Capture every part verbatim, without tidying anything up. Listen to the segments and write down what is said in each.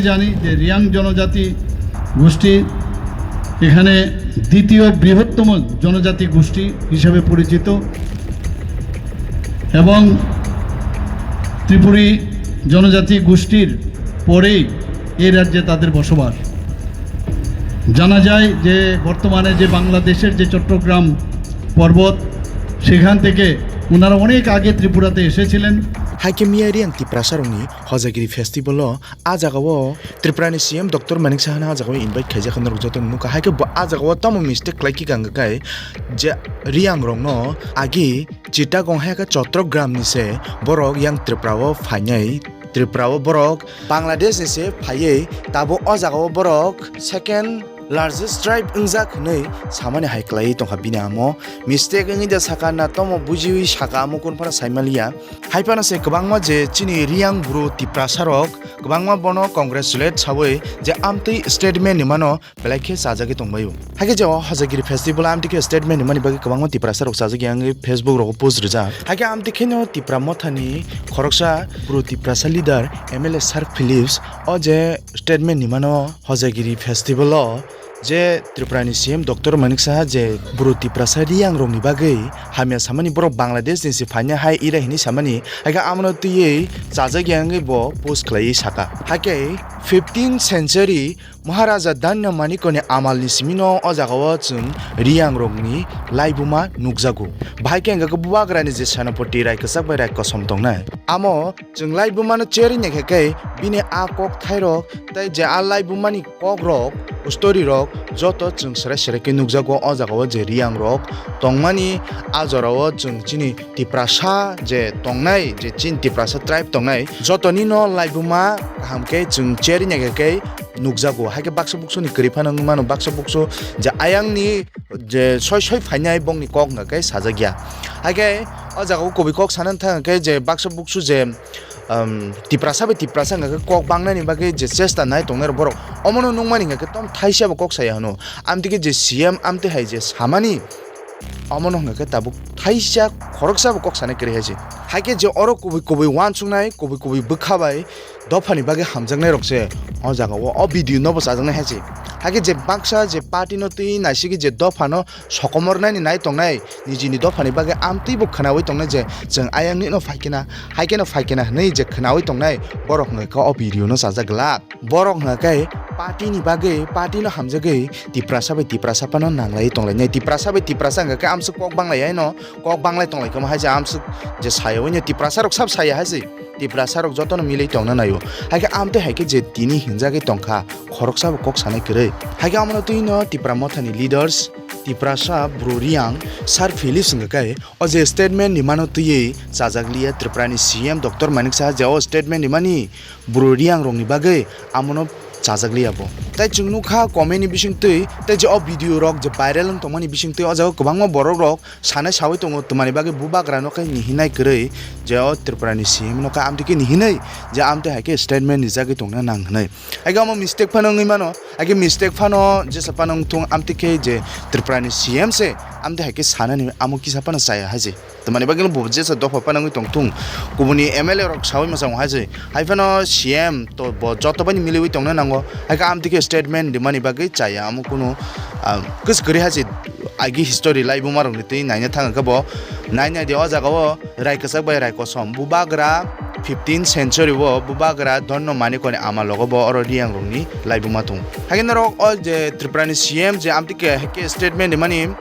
জানি যে রিয়াং জনজাতি গোষ্ঠী এখানে দ্বিতীয় বৃহত্তম জনজাতি গোষ্ঠী হিসাবে পরিচিত এবং ত্রিপুরী জনজাতি গোষ্ঠীর পরেই এই রাজ্যে তাদের বসবাস। জানা যায় যে বর্তমানে যে বাংলাদেশের যে চট্টগ্রাম পর্বত, সেখান থেকে ওনারা অনেক আগে ত্রিপুরাতে এসেছিলেন। Hai khe miya Riang Tiprasarokni Hojagiri Festival-o a jagao Tripurani C M Doctor Manik Sahano a jagao invite khaijak hinwi norok jotono nukha. Hai khe bo a jagao tamo mistake khlai khe kang khe je Riangrokno agi Chittagong hai khe Chottrogramni se borok yang Tripura-o phainai. Tripura-o borok Bangladesh ni se phaiwi tabuk o jagao borok second largest tribe wngjak hinwi samani hai khlaiwi tongkha bini amo. Mistake wngwi da saka na tomo bujiwi saka amo kun phano saimaliya. Hai phano se kwbangma je chini Riang bru Tiprasa rok kwbangma bono congratulate sawi je amtwi statement ni mano belai khe chajagwi tongbaio. Hai khe je o Hojagiri festival amtwi khe statement ni mani bagwi kwbangma Tiprasa rok chajagwi ang Facebook rogo post rijak. Hai khe amtwi kheno Tipra Motha ni khoroksa bru Tiprasa leader M L A Sir Philips o je statement ni mano Hojagiri festival o je Tripura ni C M Doctor Manik Saha je bru Tiprasa Riang rok ni bagwi hamya samani borok Bangladesh ni se phaina hai ira hini samani hai khe amano twiwi chajagwi ang bo post khlaiwi saka. Hai khe fifteen century Maharaja Danya Manikoni amalni simino o jagao chwng Riangrokni laibuma nukjago. Bahai khe hwnkhe Bubagrani je senapati rai kwchak bai rai kosom tongnai. Amo chwng laibumano cherwi naikha khe bini a kok thairok tei je a laibumani kokrok, story rok joto chwng serai serai khe nukjago o jagao je Riangrok tongmani a jorao chwng chini Tiprasa je tongnai, je chini Tiprasa tribe tongnai, jotoni no laibuma kaham khe chwng cherwi naikha khe nukjago. Hai khe baksa buksuni kwrwi phano wngwi mano, baksa buksu je ayangni je soi soi phainai bongni kok hwnkha khe sajak ya. Hai khe o jagao kubui kok sana wngkha khe je baksa buksu je, um, Tiprasa bai Tiprasa hwnkha khe kok bangnani bagwi je chesta nai tongnai rok borok omono nukmani hwnkha khe tom thaisa bo kok saya hwno. Amtwi khe je C M amtwi hai je samani omono hwnkha khe tabuk thaisa khoroksa bo kok sanai kwrwi hai se. Hai khe je oro kubui kubui uansuknai, kubui kubui bwkha bai dophani bagwi hamjaknai rok se o jaga o, o video no bo chajaknai hai se. Hai khe je baksa je party no twi naisigwi je dophano sokomornani nai tongnai, nijini dophani bagwi amtwi bo khwnawi tongnai je chwng ayang ni no phai khe na, hai khe no phai khe na hwnwi je khwnawi tongnai borok hwnkha khe o video no chajak glak. Borok hwnkha khe party ni bagwi, party no hamjagwi Tiprasa bai Tiprasa phano nanglai tonglainai. Tiprasa bai Tiprasa hwnkha khe amswk kok banglai haino, kok banglai tonglai khe omo hai se amswk je saya hwnwi Tiprasa rok sab saya hai se. Tiprasa rok jotono milwi tongna naio. Hai khe amtwi hai khe je tini hinjagwi tongkha, khoroksa bo kok sanai kwrwi. Hai khe omono twi no Tipra Motha ni leaders, Tiprasa Bru Riang, Sir Philips hwnkha khe o je statement ni mano twiwi chajak liya Tripura ni C M Doctor Manik Saha je o statement ni mani Bru Riang rokni bagwi amono chajak liya bo. Tai chwng nukha comment ni bisingtwi, tai je o video rok je viral wng tongmani bisingtwi o jaga kwbangma borok rok sanai sawi tongo, twmani bagwi bubagra no khe nihinai kwrwi je o Tripura ni C M no khe amtwi khe nihinai je amtwi hai khe statement rijagwi tongna nang hinwi. Hai khe omo mistake phano wngwi mano, hai khe mistake phano jesa phano wng thung amtwi khe je Tripura ni C M se amtwi hai khe sanani amo kisa phano chaya hai se. Twmani bagwi bo jesa dopha phano wngwi tong thung. Kubuni M L A rok sawi mwchang hai se. Hai phano C M to bo joto bai ni miliwi tongna nango. Hai khe amtwi khe statement rimani bagwi chaya amo kunu, ah, kwchwk kwrwi hai se. Agi history laibuma rokni twi naina thang khe bo nai nai di o jaga o rai kwchak bai rai kosom bubagra fifteen century o bubagra Dhonno Manikoni ama logo bo oro Riang rokni laibuma thung. Hai khe norok o je Tripura ni C M je amtwi khe hai khe statement rimani,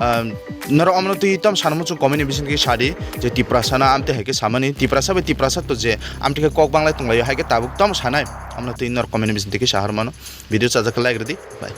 ah, norok omono twi tom sana muchung comment ni bising twi sadi je Tiprasa no amtwi hai khe samani Tiprasa bai Tiprasa to je amtwi khe kok banglai tonglaio hai khe tabuk tom sanai omono twi norok comment ni bising twi khe sahar mano. Video chajak khe like rwdi. Bye.